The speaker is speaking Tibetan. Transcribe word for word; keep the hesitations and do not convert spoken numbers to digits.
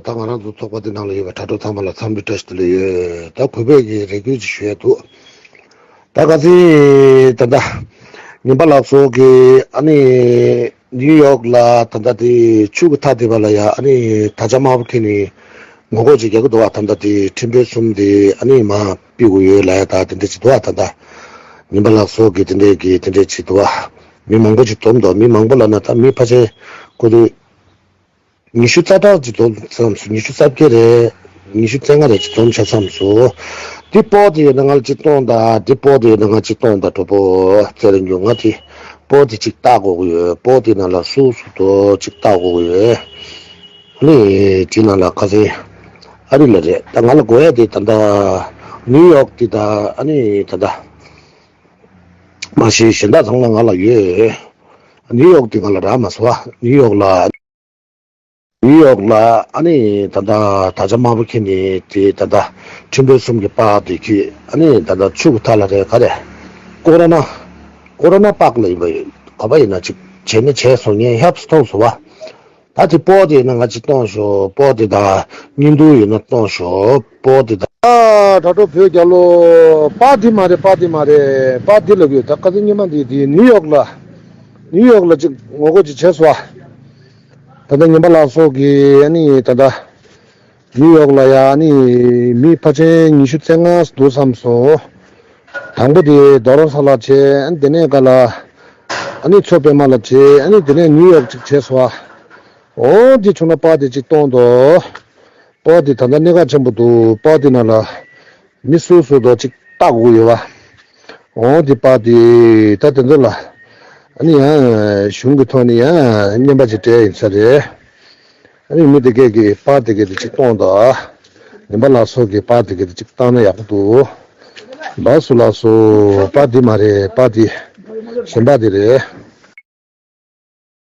ད་ང་རང་ཚོ་ཚོགས་པ་འདི་ནང་ལ་ཡོད་པའི་དྲ་གྲོགས་ཚང་མ་ལ་འཚམས་འདྲི་བཀྲ་ཤིས་བདེ་ལེགས་ཡོད། ད་གུས་པས་ཀྱི་རེ་སྐུལ་ཅིག་ཞུ་ཡས་འདུག་ད་ག་ཚོད་ད་ལྟ་ཉི་མ་ལགས་སོ་གི་ཨ་ནི་ནིའུ་ཡོག་ལ་ད་ལྟ་དེ་ཆུ་གི་ཐག་དེ་བ་ལ་ཡ་ཨ་ནི་ད་ཆ་དམར་པོ་ཁྱེར་ནས་ངོ་རྒོལ་ཅིག་རྒྱག་གི་འདུག་བ། ད་ལྟ་དེ་ཁྲིམས་དཔོན་གསུམ་དེ་ཨ་ནི་མ་ཕུད་དགོས་ཡོད་ལ་ཡ། ད་དེ་འདྲ་ཅིག་འདུག་བ། ད་ལྟ་ཉི་མ་ལགས་སོ་གི་དེ་འདྲ་གི་དེ་འདྲ་ཅིག་འདུག་བ། མི་མང་པོ་ཅིག་འཛོམས་འདུག་མི་མང་པོ་ལ་ན་ད་མི་ཕལ་ཆེར་ཁོ་ཚོས་ཉི་ཤུ་རྩ་གྲངས་ཅིག་འཛོམས་ཙམ་སོང་། ཉི་ཤུ་རྩ་བརྒྱད་རེད། ཉི་ཤུ་རྩ་ལྔ་རེད་ཅིག་འཛོམས་ཆ་ཙམ་སོང་། འདི་སྤོ་དེ་ཡོད་ན་ང་ལ་ཅིག་གཏོང་དང་། འདི་སྤོ་དེ་ཡོད་ན་ང་ཅིག་གཏོང་དང་། གྲོགས་པོ་ཚེ་རིང་ཉུང་ང་དེ་སྤོ་དེ་ཅིག་བལྟ་དགོས་ཀྱི་ཡོད། སྤོ་དེ་ནང་ལ་སུ་སུ་འདུག་ཅིག་བལྟ་དགོས་ཀྱི་ཡོད། ཨ་ནི་དེ་ནང་ལ་ཁ་སང་ཨ་རི་ལ་རེད། ད་ང་ལ་དགོས་ཡ་དེ་ད་ལྟ་ནིའུ་ཡོག་དེ་དང་ཨ་ནི་ད་ལྟ་མ་གཞི་གཞན་དག་ཚང་མ་ང་ལ་ཡོད། ནིའུ་ཡོག་དེ་ང་ལ་རག་མ་སོང་བ། ནིའུ་ཡོག་ལ། ནིའུ་ཡོག་ལ་ཨ་ནི་ད་ལྟ་ད་ཆ་དམར་པོ་ཁྱེར་ནས་དེ་ད་ལྟ་ཁྲིམས་དཔོན་གསུམ་གྱི་པར་དེ་ཁྱེར། ཨ་ནི་ད་ལྟ་ཆུ་གི་ཐག་ལ་རེད། ག་རེ་ཀོ་རོ་ན་ཀོ་རོ་ན་པག་ལ་ཡིན་པ་ཡིན། ག་པ་ཡིན་ན་ཅིག་བྱས་ན་བྱས་སོང་། ངས་ཧེབ་སི་མཐོང་སོང་བ། ད་དེ་སྤོ་དེ་ཡིན་ན་ང་ཅིག་གཏོང་ཤོག་སྤོ་དེ་དང་བརྙན་ཐུང་ཡིན་ན་གཏོང་ཤོག་སྤོ་དེ་དང་། ཨ་དྲ་གྲོགས་བོད་རྒྱལ་ལོ། པར་དེ་མ་རེད། པར་དེ་མ་རེད། པར་དེ་ལབ་ཡོད། ད་ག་ཚོད་ཉི་མ་འདི་དེ་ནིའུ་ཡོག་ལ་ནིའུ་ཡོག་ལ་ཅིག་ངོ་རྒོལ་ཅིག་བྱས་སོང་བ། ད་ལྟ་ཉི་མ་ལགས་སོ་གི་ཨ་ནི་ད་ལྟ་ནིའུ་ཡོག་ལ་ཡ་ཨ་ནི་མི་ཕལ་ཆེར་ཉི་ཤུ་རྩ་ལྔ་འདུག་བསམ་སོང་། དང་པོ་དེ་རྡོ་རོང་ས་ལ་བྱས། ཨ་ནི་དེ་ནས་ག་ལ་ཨ་ནི་མཚོ་པདྨ་ལ་བྱས། ཨ་ནི་དེ་ནས་ནིའུ་ཡོག་ཅིག་བྱས་སོང་བ། འོ་དེ་བྱུང་ན་པར་དེ་ཅིག་གཏོང་དང་། པར་དེ་ད་ལྟ་གནད་འགག་ཆེན་པོ་འདུག་པར་དེ་ནང་ལ་མི་སུ་སུ་འདུག་ཅིག་བལྟ་དགོས་ཡོད་བ། འོ་དེ་པར་དེ་ད་དེ་ཚོ་ལ་ཨ་ནི་ཡང་གཞུང་གི་ཐོག་ནས་ཡང་རྔན་པ་ཅིག་སྤྲད་ཡིན་ས་རེད། ཨ་ནི་མི་དེ་གས་ཀྱིས་པར་དེ་གས་དེ་ཅིག་གཏོང་དང་། ཉི་མ་ལགས་སོ་གིས་པར་དེ་གས་དེ་ཅིག་བཏང་ན་ཡག་པོ་འདུག་ལགས་སོ་ལགས་སོ། པར་དེ་མ་རེད། པར་དེ་གཞན་པ་དེ་རེད།